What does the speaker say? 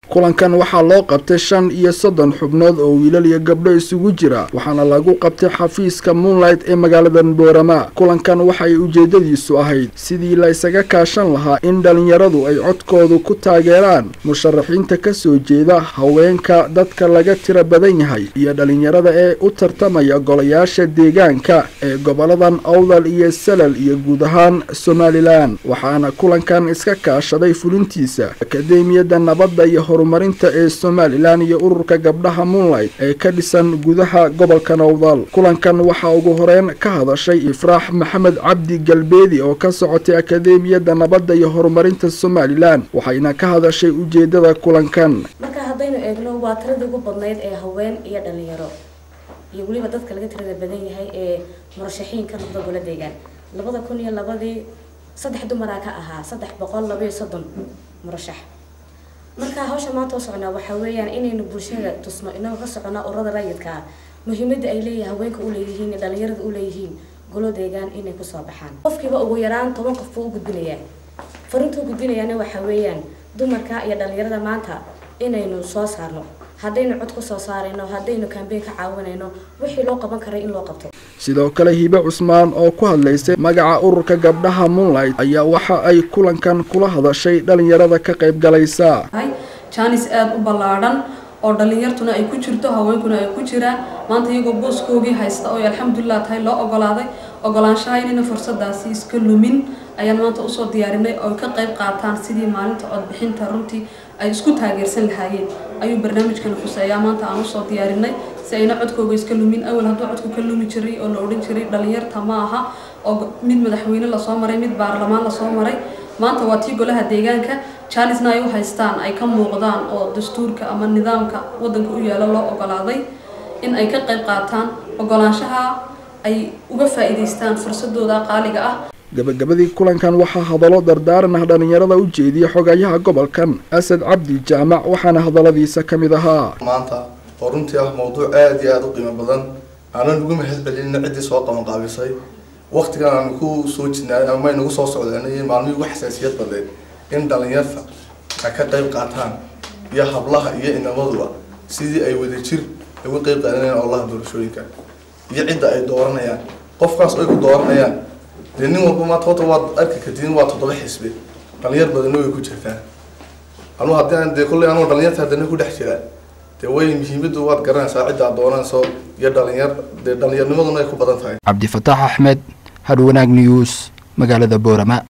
Kulankan waxaa loo qabtay 35 xubnood oo wiilal iyo gabdho isugu jira, waxaana lagu qabtay xafiiska Moonlight ee magaalada Boorama. Kulankan waxay ujeedadiisu ahayd sidii la isaga kaashan lahaa in dhalinyaradu ay codkoodu ku taageeraan musharaxiinta kasoo jeeda haweenka, dadka laga tira badan yahay iyo dhalinyarada ee u tartamaya golayaasha deegaanka ee goboladan Awdal iyo Salal iyo guud ahaan Somaliland. Waxaana kulankan iska kaashaday fulintiisa Akadeemiyadda Nabadda iyo Horumarinta ee Somaliland iyo ururka gabdhaha Moonlight ee ka dhisan gudaha gobolka Awdal. Kulankan waxaa ugu horeyn ka hadashay Ifraax Maxamed Cabdi Galbeedi oo ka socotay Akadeemiyadda Nabadda iyo Horumarinta Somaliland, waxayna ka hadashay ujeedada kulankan. Marka haddaynu eegno, waa tiradii ugu badnayd ee haween iyo dhalinyaro iyo weliba dadka laga tirada badan yahay ee murashaxiin ka noqda golo deegaan. 2002-dii 3 dumaraa ka ahaa 332 murashax. Marka hawsha maanta u soconaa waxaa weeyaan inaynu bulshada tusno, inagoo ka soconaa ururada rayidka ah, muhiimadda ay leeyihin haweenka u leeyihiin iyo dhalinyarada u leeyihiin golo deegaan inay kusoo baxaan. Qofkiiba ugu yaraan 10 qof buu u gudbinayaa. Fariintuu gudbinayaana waxaa weeyaan dumarka iyo dhalinyarada maanta inaynu soo saarno, haddaynu cod ku soo saarayno, haddaynu campaign ka caawinayno, wixii loo qaban karay in loo qabto. Sidoo kale Hibe Cusmaan oo ku hadlaysay magaca ururka gabdhaha Moonlight ayaa waxa ay kulankan kula hadashay dhalinyarada ka qayb galaysa. Jaanis aada u ballaadhan oo dhalinyartuna ay ku jirto, haweenkuna ay ku jiraan, maanta iyagoo booskoogii haysta oo alxamdulilah tahay loo ogolaaday, ogolaanshaha inayna fursadaasi iska lumin ayaan maanta usoo diyaarinay oo ka qayb qaataan sidii maalinta codbixinta runtii ay isku taageersan lahaayeen ayuu barnaamijkan khuseeyaa maanta aan usoo diyaarinay, si ayna codkooga iska lumin. Awal hadduu codku ka lumi jiray oo la odhan jiray dhalinyarta ma aha, oo mid madaxweyne lasoo maray, mid baarlamaan lasoo maray, maanta waa tii golaha deegaanka. Jaanisna ay u haystaan ay ka muuqdaan oo dastuurka ama nidaamka wadanka u yaala loo ogolaaday in ay ka qayb qaataan, ogolaanshaha ay uga faa'iidaystaan fursadooda qaaliga ah. Gabagabadii kulankan waxaa hadallo dardaaran ah dhalinyarada u jeediyey xogayaha gobolkan Asad Cabdi Jaamac, waxaana hadalladiisa ka mid ahaa: Maanta oo runtii ah mawduuc aada iyo aada u qiimo badan, aanan ugu mahad celina ciddii soo qabanqaabisay. Waktigan aanu ku soo jirnay ama ay nagu soo socdeen maalmihii ugu xasaasiyad badneed in dhalinyarta ay ka qayb qaataan iyo hablaha iyo inamaduba sidii ay wadajir uga qayb qaadanayaan ololaha doorashooyinka iyo cidda ay dooranayaan, qofkaas ay ku dooranayaan. Dee nin walba maanta horta waad arki kartiin, waa 7 xisbi, dhalinyar badanna way ku jirtaa. Anu haddii aan dee kolley anuu dhalinyarta haddana ku dhex jira, dee way muhiimaddu waad garanaysaa cidda aad dooranayso iyo dhalinyar, dee dhalinyarnimaduna ay ku badan tahay. Cabdifataax Axmed, Hadhwanaag News, magaalada Boorama.